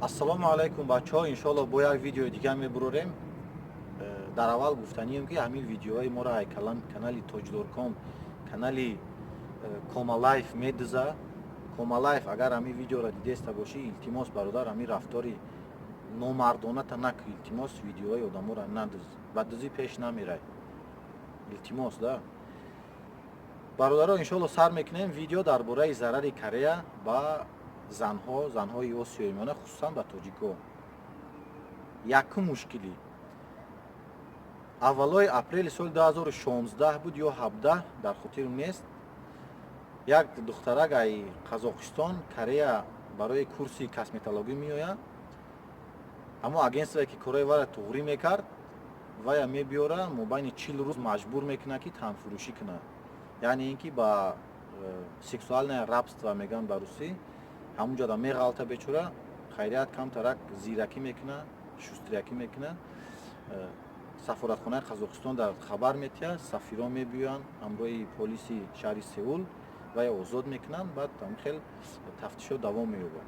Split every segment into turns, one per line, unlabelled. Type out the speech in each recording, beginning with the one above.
Ассалому алайкум, бачаҳо. Иншоалло, бо як видеои дигар мебурорем. Дар аввал гуфтанием, ки ҳамин видеоҳои моро ай канали Тоҷдорком, канали Комалайф медиза. Комалайф, агар ҳамин видеоро дидеста бошӣ, илтимос, бародар, ҳамин рафтори номардоната наку. Илтимос, видеоҳои одаморо надиз, ба дизӣ пеш намерай. Илтимос да, бародаро. Иншоалло, сар мекунем видео дар бораи зарари Корея ба занҳо, занҳои Осиёи Миёна, хусусан ба тоҷико. Якум мушкилӣ: аввалои апрели соли 2016 буд ё 17, дар хотирм нест, як духтарак ай Қазоқистон Корея барои курси косметологӣ меояд. Ҳамо агентствое, ки кораи вара туғрӣ мекард, вая мебиёра, мобайни 40 рӯз маҷбур мекунад, ки танфурӯшӣ кунад, яъне ин ки ба сексуальное рабство мегӯянд ба русӣ. Ҳамунҷода меғалта бечора. Хайрият, камтарак зиракӣ мекуна, шустрякӣ мекуна, сафоратхонаи Қазоқистон дар хабар метиҳад, сафирон мебиёянд ҳамроҳи полиси шаҳри Сеул, вая озод мекунанд. Баъд ҳамин хел тафтишот давом меёбад.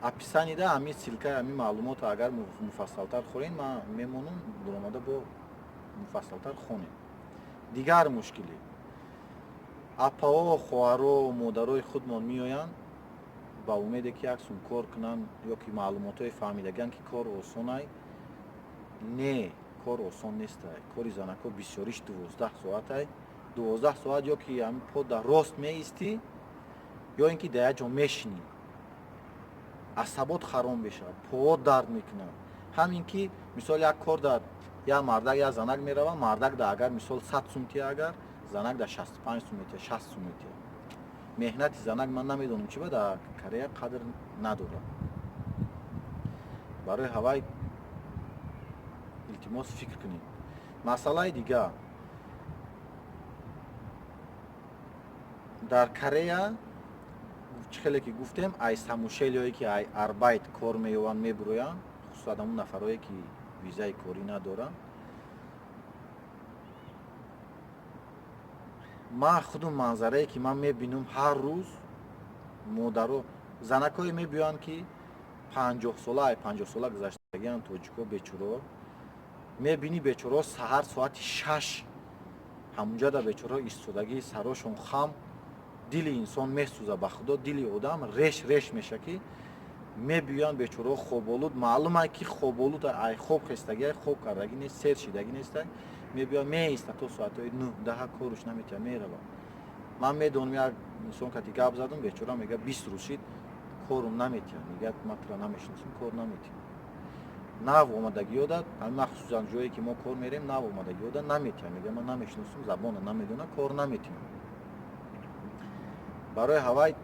Описанида ҳамин ссылкаи ҳамин маълумотро агар муфассалтар хонед, ман мемонам, дуромада бо муфассалтар хонед. Дигар мушкилӣ: апао, хоҳаро, модарои худмон меоянд ба умеде, ки як сум кор кунанд ё ки маълумотҳое фаҳмидагианд, ки кор осонай. Не, кор осон нестай. Кори занако бисёриш 12 соатай. 12 соат ё ки ҳамин по дар рост меистӣ, ё ин ки дар як ҷо мешинӣ. Асабот харом мешавад, поот дард мекунад. Ҳамин ки мисол як кор дар як мардак, як занак меравад, мардак да агар мисол 100 сум тия, агар занак да 65 сум метия, 60 сум метия. Меҳнати занак, ман намедонам, чи ба дар Корея қадр надорад. Барои ҳавай илтимос, фикр кунед. Масъалаи дигар: дар Корея, чӣ хеле ки гуфтем, ай самушелиое, ки ай арбайт кор меёванд, мебуроянд, хусусан ҳамун нафарое, ки визаи корӣ надоранд. Ман худум манзарае, ки ман мебинам ҳар рӯз, модаро, занакҳое мебиёянд, ки 50 сола, ай 50 сола гузаштагианд, тоҷико бечуро мебинӣ. Бечорао саҳар соати 6 ҳамунҷода бечорао истодагӣ, сарошон хам. Дили инсон месӯза, ба худо, дили одам реш реш меша, ки мебиёянд бечорао хоболуд. Маълума, ки хоболуд, ай хоб хестагӣ, ай хоб кардагӣ нест, сер шидагӣ нестай. Мебиёяд, меиста то соатҳои 9, 10, коруш наметиҳад, меравад. Ман медонам, як инсон кати гап задум, бечора мега, 20 рӯз шид, корум наметиҳад. Мегӯяд, ман тура намешиносам, кор наметиҳад. Нав омадагиёда, махсусан ҷое, ки мо кор мерем, нав омадагиёда наметиҳад. Мега, ман намешиносам, забона намедонам, кор наметиҳам. Барои ҳавай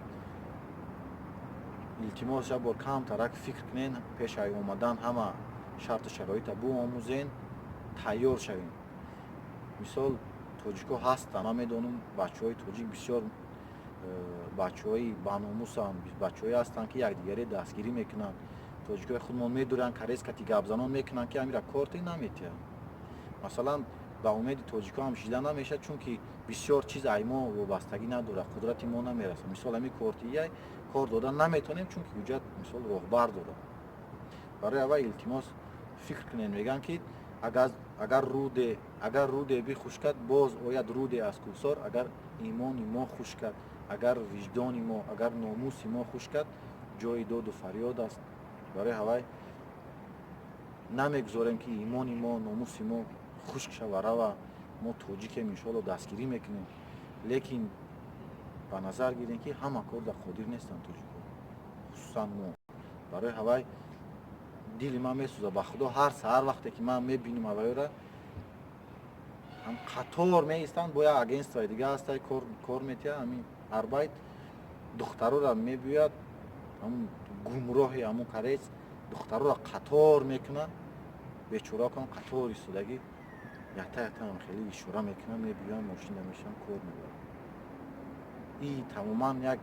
илтимос, як бор камтарак фикр кунен пеш ай омадан, ҳама шарту шароита буомӯзен, тайёр шавем. Мисол, тоҷико ҳастанд, ман медонам, бачаҳои тоҷик бисёр бачаҳои баномусанд, бачаҳое ҳастанд, ки якдигаре дастгирӣ мекунанд. Тоҷикои худмон медуранд, кореец кати гапзанон мекунанд, ки амира корте наметиҳад. Масалан, ба умеди тоҷико ҳам шида намешавад, чунки бисёр чиз ай мо вобастагӣ надорад, қудрати мо намерасад. Мисол, ҳамин кортияй кор дода наметонем, чунки ҳуҷҷат, мисол, роҳбар дорад. Барои аввал илтимос, фикр кунем. Мегӯянд, ки агар руде бихушкад, боз ояд руде аз кӯҳсор. Агар имони мо хушкад, агар виҷдони мо, агар номуси мо хушкад, ҷои доду фарёд аст. Барои ҳавай намегузорем, ки имони мо, номуси мо хушк шава, рава. Мо тоҷикем, иншоалло, дастгирӣ мекунем, лекин ба назар гирем, ки ҳама кор дар қодир нестанд тоҷико, хусусан мо. Барои ҳавай дили ман месӯзад, ба худо, ҳар саҳар вақте ки ман мебинам авайёра, ҳам қатор меистанд, бо як агентствои дига ҳастай, кор метиҳад, ҳамин арбайт духтарора мебиёяд. Ҳамун гумроҳи ҳамун кореец духтарора қатор мекунад, бечоракам қатор истодагӣ, якта яктаам хеле ишора мекунад, мебиёянд, мошина мешаванд, кор мебаранд. И тамоман як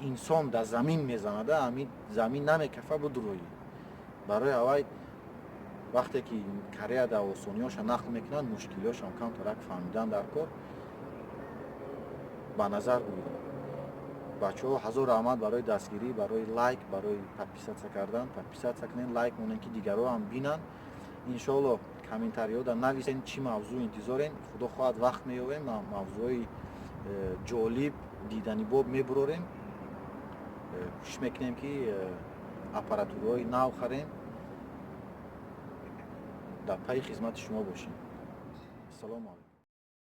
инсон дар замин мезанада, ҳамин замин намекафа будуроӣ. Барои ҳавай вақте ки Корея дар осониҳоша нақл мекунанд, мушкилиҳошам камтарак фаҳмидан дар кор, ба назар гирем. Бачаҳо, ҳазор раҳмат барои дастгирӣ, барои лайк, барои подписаться кардан. Подписаться кунен, лайк монен, ки дигарро ҳам бинанд. Иншоалло, комментариёда нависен, чӣ мавзӯъ интизорен. Худо хоҳад, вақт меёбем, мавзӯъҳои ҷолиб, диданибоб мебурорем. Кӯшиш мекунем, ки аппаратураҳои нав харем, дар пайи хизмати шумо бошем. Ассалому алайкум.